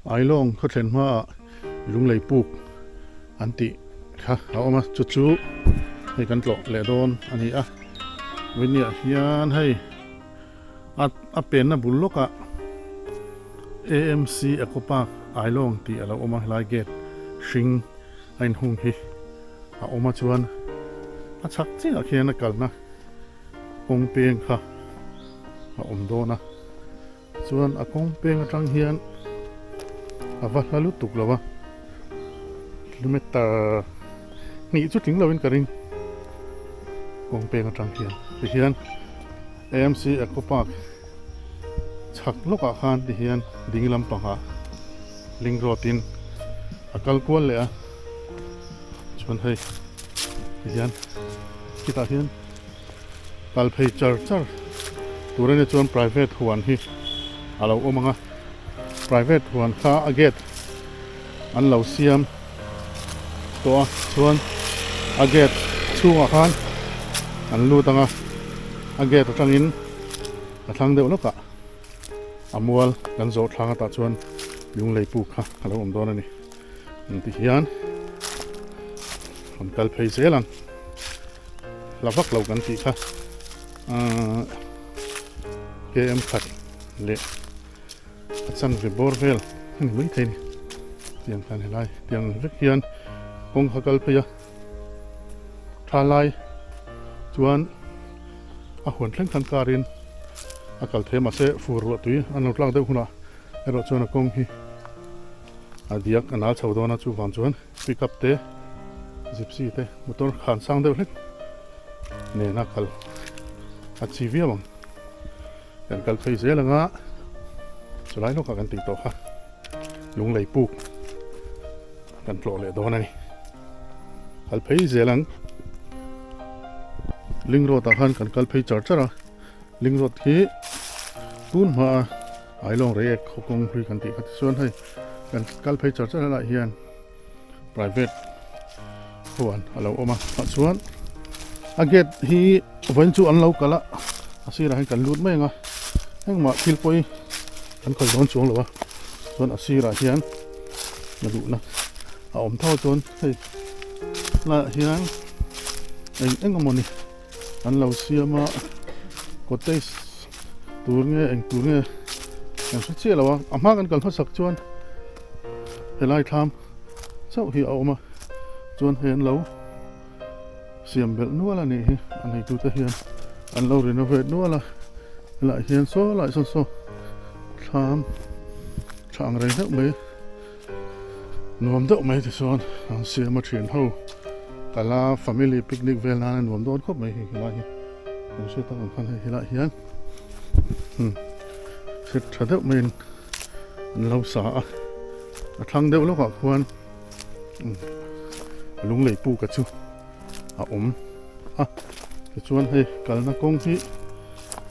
Ailawng khawthlen hmaah lunglei puk an tih kha a awm a, chu chu hei kan tlawh leh dawn a ni a. Vawinia hian hei a a penna bul lawkah AMC Eco Park Ailawng tih a lo awm a, helai gate hring a inhung hi a awm a chuan a chhak chiahah khian a kalna kawng peng kha a awm dawn a. Chuan a kawng peng atang hian a va hla lutuk lo a, kilometer hnih chu tling lovin ka ring kawng peng atang hian. Tihian AMC Eco Park chhak lawkah khan tihian ding lampangah link road in a kal kual leh a, chuan hei tihian khitah hian. Kal phei char char tur ania chuan private huan hi a lo awm ang a, private huan kha a gate an lo siam tawh a chuan a gate chhungah khan an lut ang a, a gate atangin a thlang deuh lawkah a mual kan zawh thlang atah chuan lunglei puk kha a lo awm dawn a ni. Ang ti hian rawn kal phei zel ang la vak lo kan tih kha ahh km khat leh a chanve bawr vel a ni mai thei a ni tiang khan helai tiang vek hian kawng kha kal phei a tha lai chuan a huan thleng khan car in a kal thei a mahse fur ruah tui an lo tlak deuh hunah erawh chuan a kawng hi. A diak a nal chho dawn a chuvang chuan pick up te gypsy te motor khan sang deuh hlek nena kal a chi viau ang kan kal phei zel anga chulai lawkah kan tih tawh kha lunglei puk kan tlawh leh dawn a ni kal phei zel ang link road ah khan kan kal phei char char a link road hi tun hmaa. Ailawng Reiek khaw kawng hlui kan tih kha tichuan hei kan kal phei char char helaiah hian private huan a lo awm a tah chuan a gate hi vawiin chu an lo kalh a a sirah hian kan lut mai ang a engmah thil pawh hi an kal dawn chuang lo a chuan a sirah hian a luhna a awm tho chuan hei laiah hian eng eng emawni an lo siam a cottage tur nge eng tur nge kan hre chiah lo a a hma kan kal hmasak chuan helai thlam chauh hi a awm a chuan hei an lo siam belh nual a nih hi a neitute hian an lo renovate nual a helaiah hian saw lai sawn saw thlam tha ang reng deuh mai. Nuam deuh mai tichuan an siam a thian ho kala family picnic vel nan a nuam dawn khawp mai hei helai hi kan hriat tak ang khan hei helaiah hian set tha deuh maiin an lo sa a a thlang deuh lawkah khuan lunglei puk a chu a awm a tichuan hei kalna kawng hi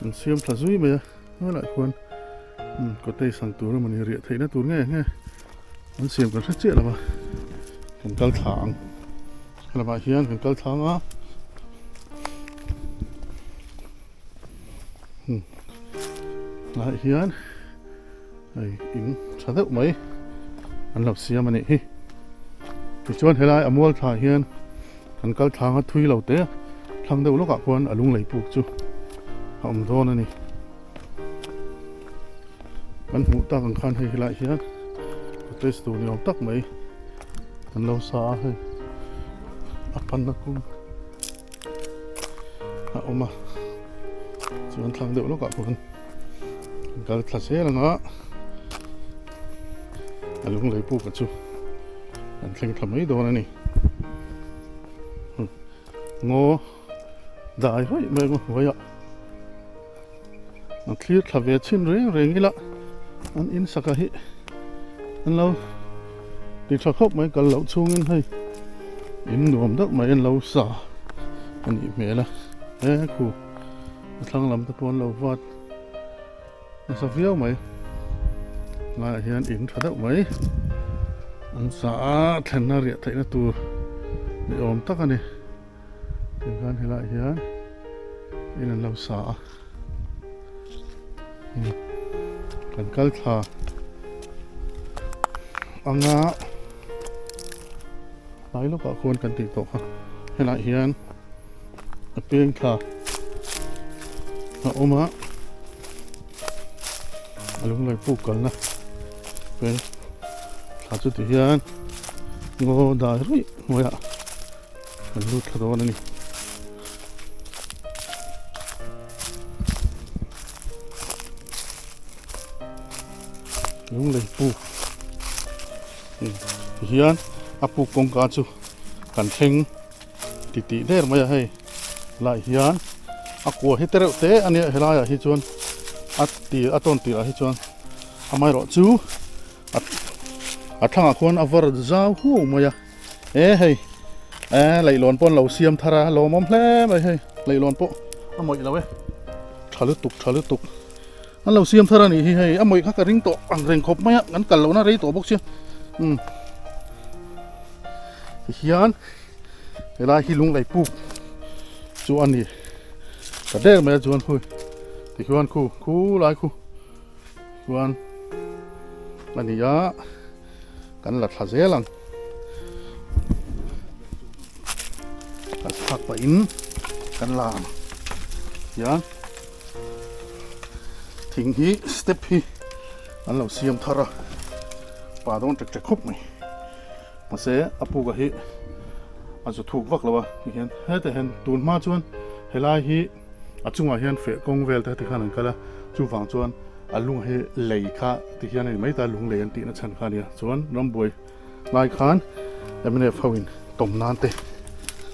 an siam tha zui mai a. Helaiah khuan cottage ang tur emawni riah theihna tur nge nge an siam kan hre chiah lo va kan kal thla ang helamah hian kan kal thla ang a helaiah hian hei in tha deuh mai an lo siam a nih hi tichuan helai a mual thla hian Kan kal thlang a thui lo te thlang deuh lawkah khuan a lunglei puk chu a awm dawn a ni. Kan hmuh tak ang khan hei helaiah hian cottage tur ni awm tak mai an lo sa a hei a panna kawng a awm a chuan thlang deuh lawkah khuan kan kal thla zel ang a a lunglei puk a chu kan thleng thla mai dawn a ni. Ngaw dai hawi mai ang hnuai ah an thlir thla ve chhin reng reng ila an in saka hi an lo ti tha khawp mai kal loh chhungin hei in nuam deuh mai an lo sa a nih hmel a he khu a thlang lam te pawh an lo vat. Nasa viau mai laiah hian in tha deuh mai an sa a thlenna riah theihna tur ni awm tak a ni tikhan helaiah hian in an lo sa a kan kal thla. anga hnai lawkah khuan kan tih tawh kha helaiah hian a peng thla a awm a a lunglei puk kalna peng thla chu ti hian ngaw dai ruih hnuaiah kan lut thla dawn a ni. Lunglei puk hian a puk kawngka chu kan thleng titih der mai a hei lai hian a kua hi te reuh te a nia helaiah hi chuan a tir a tawn tirah hi chuan amaherawh chu a thlangah khuan a var zau huau mai a e hei e leihlawn pawh an lo siam thar a lawmawm hle mai hei leihlawn pawh a mawih lo e tha lutuk tha lutuk. An lo siam thar a nih hi hei a mawih kha ka ring tawh ang reng khawp mai a kan kal lohna rei tawh bawk sia umm tihian helai hi lunglei puk chu a ni ta der mai a chuan khui tikhuan khu khu lai khu chuan a ni a kan la thla zel ang kan thlak pahin kan la ang hian. Thing hi step hi an lo siam thar a pa dawn tek tek khawp mai mahse a puk ah hi a zu thuk vak lo a tihian hetah hian tun hma chuan helai hi a chungah hian feh kawng vel te tikhan an kal a chuvang chuan a lung hi lei kha tihian a ni mai ta lung lei an tihna chhan kha a nia chuan rambuai lai khan mnf ho in tawm nan te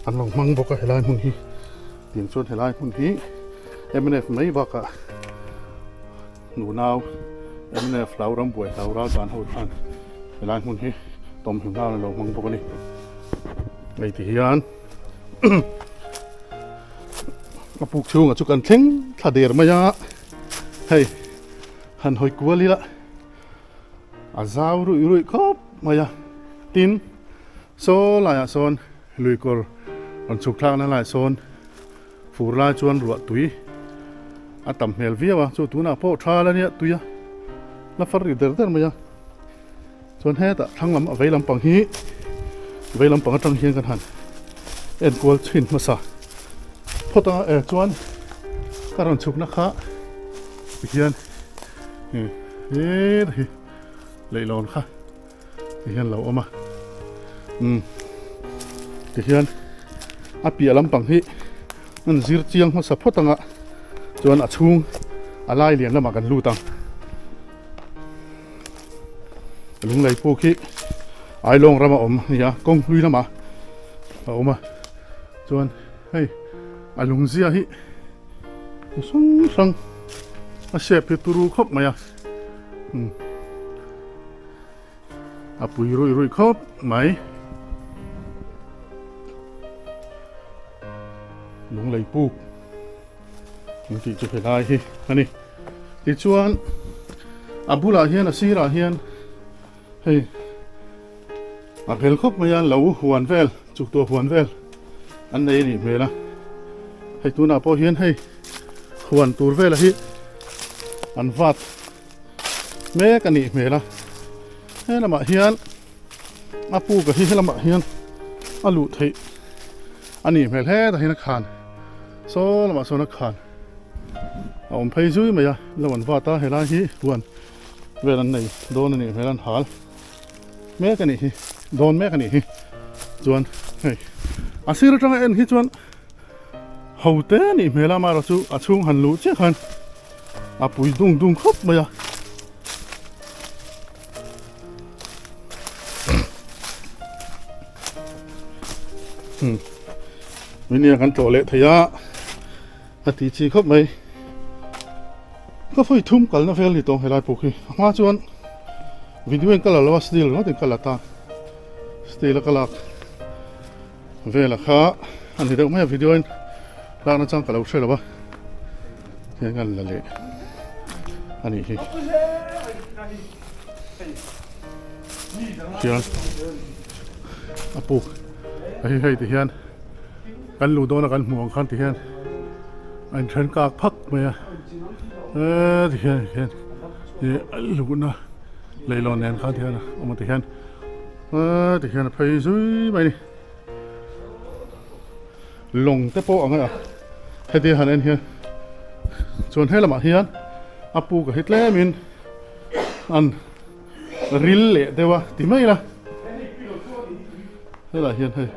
an lo hmang bawk a helai hmun hi. Tin chuan helai hmun hi mnf mai bakah nunau mnf hlau ram buai hlau ral dan ho khan helai hmun hi tawmhim nan a lo hmang bawk a ni. Hei ti hian a puk chhungah chu kan thleng thla der mai a, hei han hawi kual ila a zau ruih ruih khawp mai a, tin saw laiah sawn Lui kawr rawn chhuk thlakna laiah sawn fur lai chuan ruah tui a tam hmel viau a, chu tunah pawh tha la nia tui a la far ri der der mai a, chuan hetah thlang lam a vei lampang hi vei lampang atang hian kan han enkual chhin hmasa phawt a eh chuan ka rawn chhukna kha tihian he hi leihlawn kha. Ti hian lo awm a umm ti hian a piah lampang hi an zir chiang hmasa phawt anga chuan a chhung a lai lian lamah kan lut ang lunglei puk hi ailawng rama awm a ni a kawng hlui lamah a awm a chuan hei a lungzia hi chi hrang hrang a shape hi turu khawp mai a umm. A pui ruih ruih khawp mai. Lunglei puk an tih chu helai hi a ni. Tichuan a bulah hian a sirah hian hei a hmel khawp mai a lo huan vel chuktuah huan vel an nei a nih hmel a. Hei tunah pawh hian hei huan tur vela hi an vat. Mek a nih hmel a, he lamah hian a puk a hi he lamah hian a luh theih a nih hmel hetah hian a khan saw lamah sawn a khan a awm phei zui mai a lo an vat a helai hi huan vel an nei dawn a nih hmel an hal mek a nih hi dawn mek a nih hi chuan hei a sir atanga en hi chuan ho te a nih hmel a amaherawh chu a chhung han luh chiah khan a pui dung dung khawp mai a. Hmm. Minia kan tlawh leh thei a a ti chi khawp mai ka fawi thum kalna vel ni tawng helai puk hi a hma chuan video in ka la lo a steel ringawt in ka la ta steel a ka lak Vela kha a ni deuh mai a video in lakna chang ka lo hre lo a hian kan la leh a nih hi hian a puk a hi hei ti hian kan luh dawn a kan hmuh ang khan ti hian a in then kak phak mai a e ti hian hian ih a luhna. Leilawn nen khan ti hian a awm a ti hian aaa ti hian a phei zui mai a ni. Lawng te pawh ang a heti han en hian chuan he lamah hian a puk a hi tlemin an ril leh deuh a ti mai ila helaiah hian hei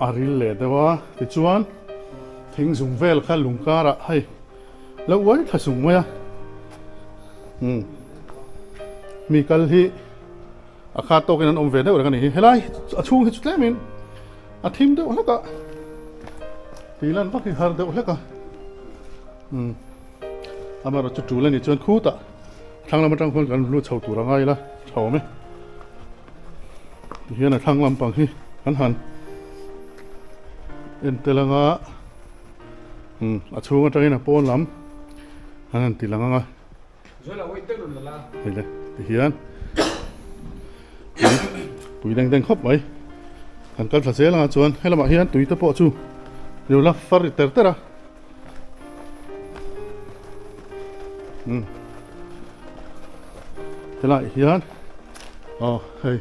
a ril leh deuh a tichuan thing zung vel kha lung karah hei lo uai thla sung mai a umm mi kal hi a khat tawkin an awm ve deuh reng a ni hi helai a chhung hi chu tlemin a thim deuh hlek a tih lan vak hi har deuh hlek a umm amaherawh chu tul a nih chuan khutah thlang lam atang khuan kan lut chho tur a ngai ila tha awm e tihian a thlang lampang hi kan han en tel anga umm a chhung atangin a pawn lam an han ti lang anga. Hei le tihian pui deng deng khawp mai kan kal thla zel anga chuan he lamah hian tui te pawh chu lo la far ri ter ter a umm helaiah hian aw hei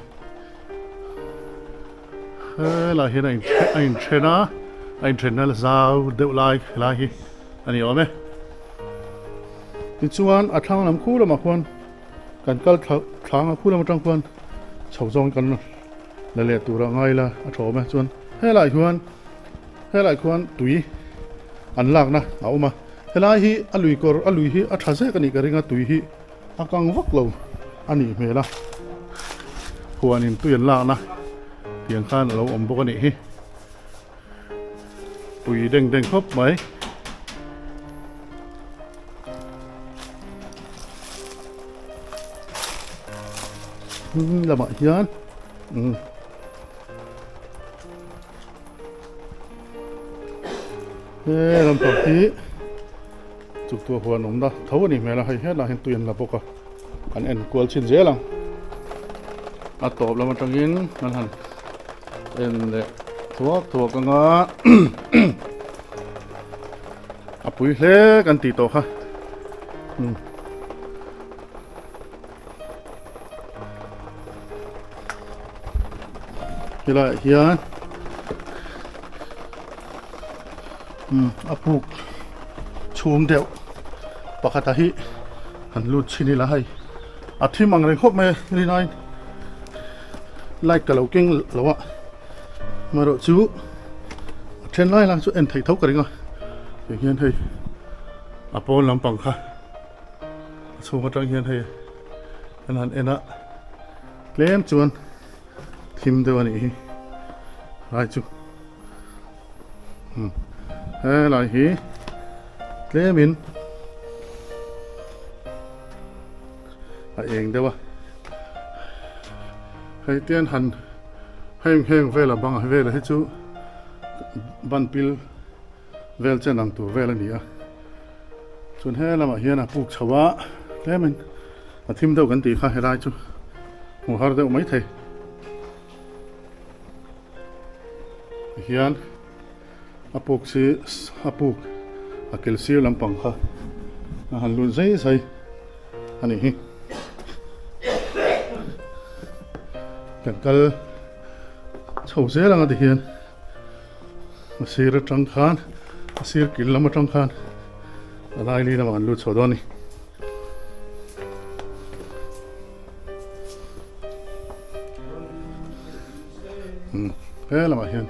helaiah hian a in a inthen a a inthenna zau deuh lai helai hi a ni awm e. Tichuan a thlang lam khu lamah khuan kan kal thla thlang a khu lam atang khuan chho zawng kan la leh tur a ngai la a tha awm e chuan helaiah hian helaiah khuan tui an lakna a awm a helai hi a lui kawr a lui hi a tha zek a nih ka ring a tui hi a kang vak lo a nih hmel a huanin tui an lakna tiang khan a lo awm bawk a nih hi. Pui deng deng khawp mai. Lamah hian umm he lampang hi chuktuah huan awmna tho a nih hmel a hei hetlaiah hian tui an la bawk a an en kual chhin zel ang a tawp lam atangin an han En leh thuak thuak anga a pui hle kan tih tawh kha umm helaiah hian umm a puk chhung deuh pakhat a hi han lut chhin ila hei a thim ang reng khawp mai a rinaiin. Light ka lo keng lo a amaherawh chu a then lai lai chu en theih tho ka ring a tiang hian hei a pawn lampang kha a chhung atang hian hei an han en a tlem chuan thim deuh a nih hi lai chu umm helai hi tlemin a eng deuh a hei tian han heng heng vel a bang vel hi chu ban pil vel chen ang tur vel a ni a chuan he lamah hian a puk chho a tlemin a thim deuh kan tih kha helai chu hmuh har deuh mai thei tihian a puk chi a puk a kel sir lampang kha a han lut zai zai a nih hi kan kal chho zel anga tihian a sir atang khan a sir kil lam atang khan a laili lamah kan lut chho dawn a ni. He lamah hian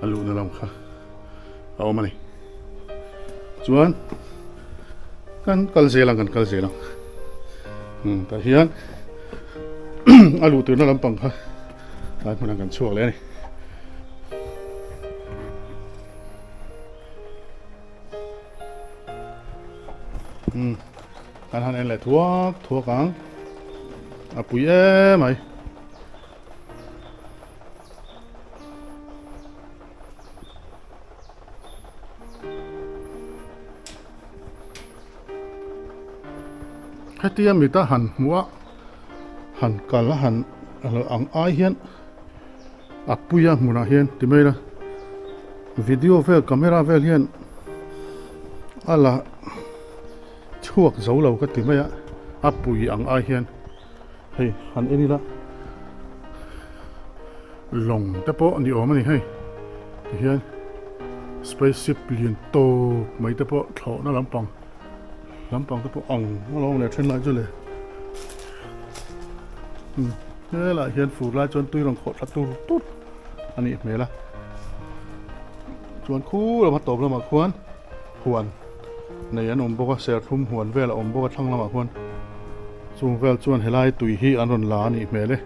a luhna lam kha a awm a ni chuan kan kal zel ang kan kal zel ang tah hian a luh turna lampang kha tlai hmunah kan chhuak leh a ni. Kan han en leh thuak thuak ang a pui em mai. Hetia mita han hmuh a han kal a han ang ai hian a pui a hmunah hian ti mai ila video vel camera vel hian a la chhuak zo lo ka ti mai a. A pui ang ai hian hei han en ila lawng te pawh ni awm a ni hei tihian space ship lian tawp mai te pawh thlawhna lampang lampang te pawh ang a lo awm leh then lai chu le umm helaiah hian fur lai chuan tui rawn khawh thla tur tur a nih hmel a chuan khu lama tawp lamah khuan huan nei an awm bawk a serthlum huan vel a awm bawk a thlang lamah khuan chung vel chuan helai tui hi an rawn la a nih hmel e.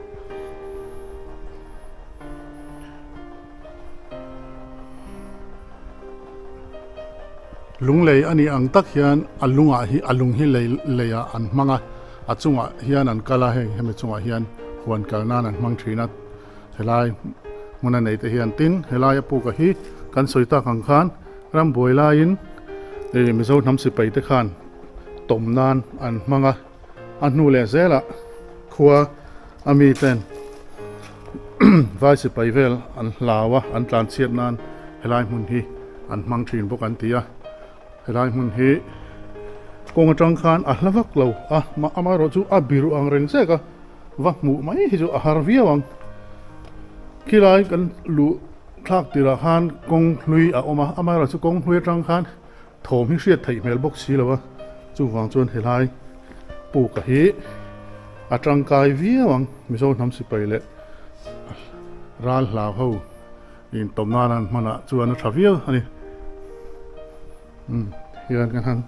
Lunglei a nih ang tak hian a lungah hi a lung hi lei leiah an hmang a a chungah hian an kal a heng hemi chungah hian huan kal nan an hmang thin a helai hmun a nei te hian tin helai a puk a hi kan sawi tak ang khan rambuai laiin ih Mizo hnam sipai te khan tawm nan an hmang a a hnu leh zelah khua a mi ten vai sipai vel an hlau a an tlan chhiat nan helai hmun hi an hmang thin bawk an ti a helai hmun hi kawng atang khan a hla vak lo a amaherawh chu a biru ang reng zek a va hmuh mai hi chu a har viau ang khilai kan luh thlak tirah khan kawng hlui a awm a amaherawh chu kawng hlui atang khan Thawm hi hriat theih hmel bawk si lo a, chuvang chuan helai puka hi a tangkai viau ang. Mizo hnam sipai leh ral hlau ho intawm nan an hmanah chuan a tha viau a ni. Umm hian kan han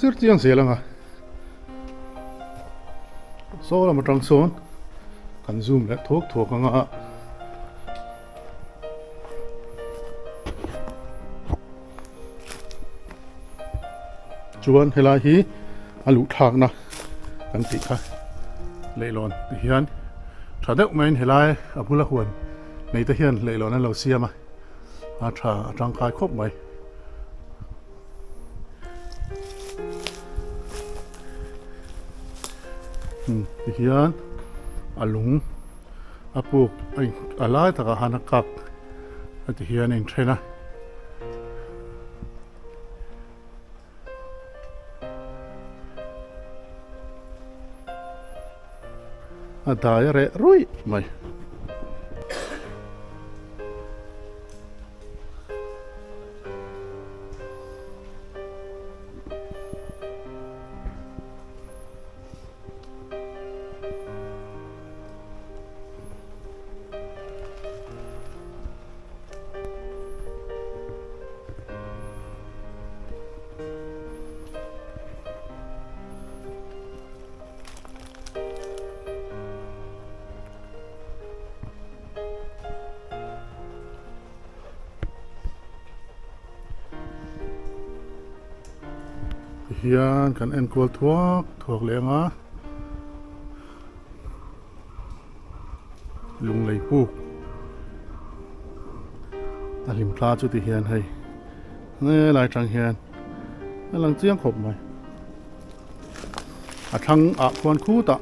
zir chiang zel ang a, saw lam atang sawn kan zoom leh thuak thuak ang a. Chuan helai hi a luh thlakna kan tih kha leihlawn ti hian tha deuh maiin helai a bula huan nei te hian leihlawn an lo siam a a tha a tangkai khawp mai. Ti hian a lung a puk a lai takah khan a kak a ti hian a inthen a. A dai a reh ruih mai. Tihian kan enkual thuak thuak leh ang a. Lunglei puk a hlim thla chu ti hian hei helai tang hian a lang chiang khawp mai a thlang ah khuan khutah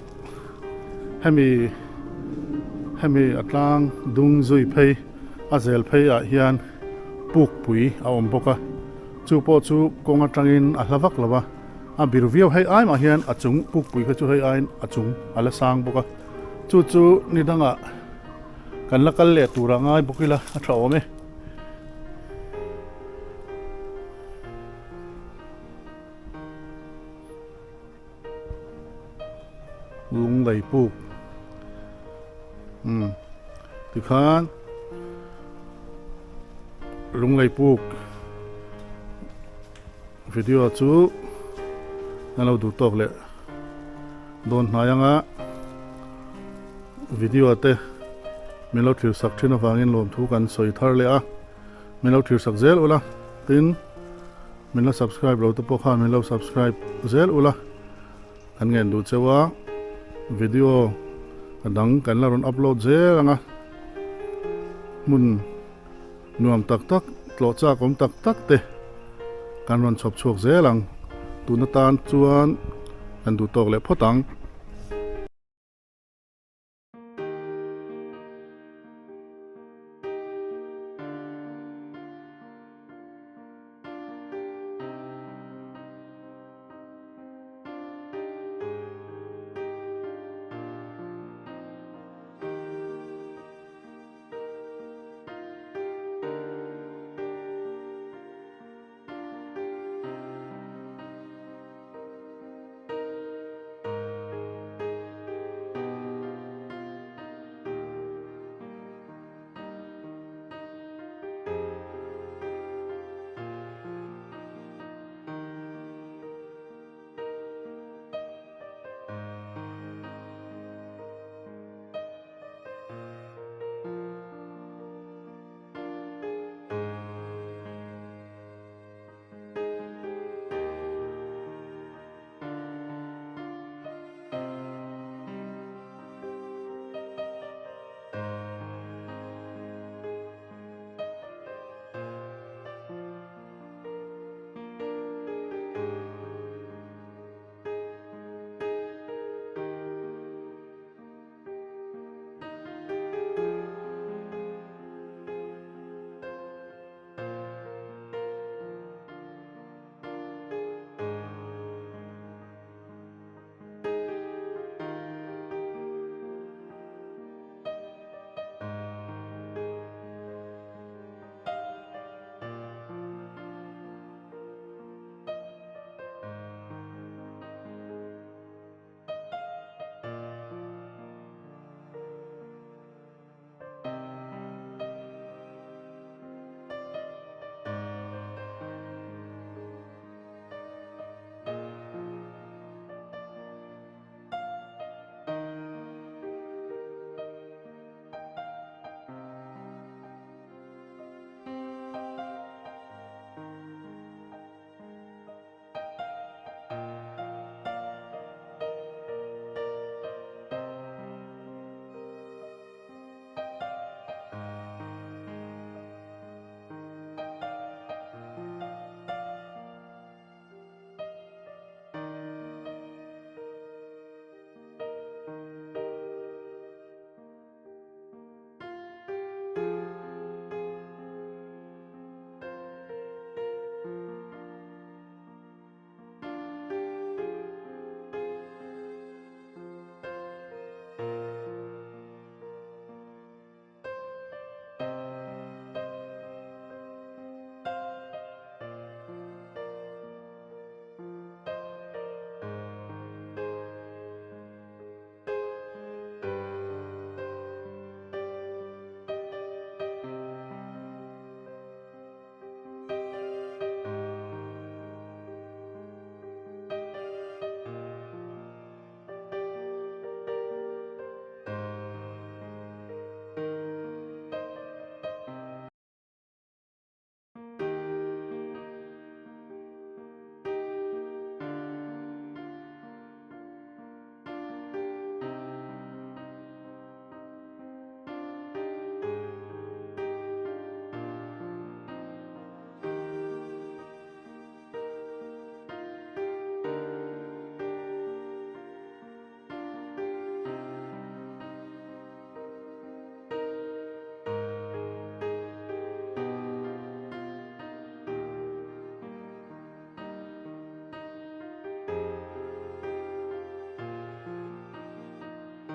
hemi hemi a tlang dung zui phei a zel phei ah hian puk pui a awm bawk a chu pawh chu kawng atangin a hla vak lo a. A bir viau hei ai mah hian a chung pukpui kha chu hei aiin a chung a la sang bawk a, chu chu ni dangah kan la kal leh tur a ngai bawk ila a tha awm e. Lunglei puk umm tikhan lunglei puk. Video chu an lo duh tawk leh dawn hnai anga video te min lo thlir sak thin avangin lawmthu kan sawi thar leh a, min lo thlir sak zel ula tin min la subscribe lo te pawh khan min lo subscribe zel ula kan ngen duh cheu a video a dang kan la rawn upload zel anga hmun. Nuam tak tak, tlawh chak awm tak tak te kan rawn chhawp chhuak zel ang. Tun atan chuan kan duh tawk leh phawt ang.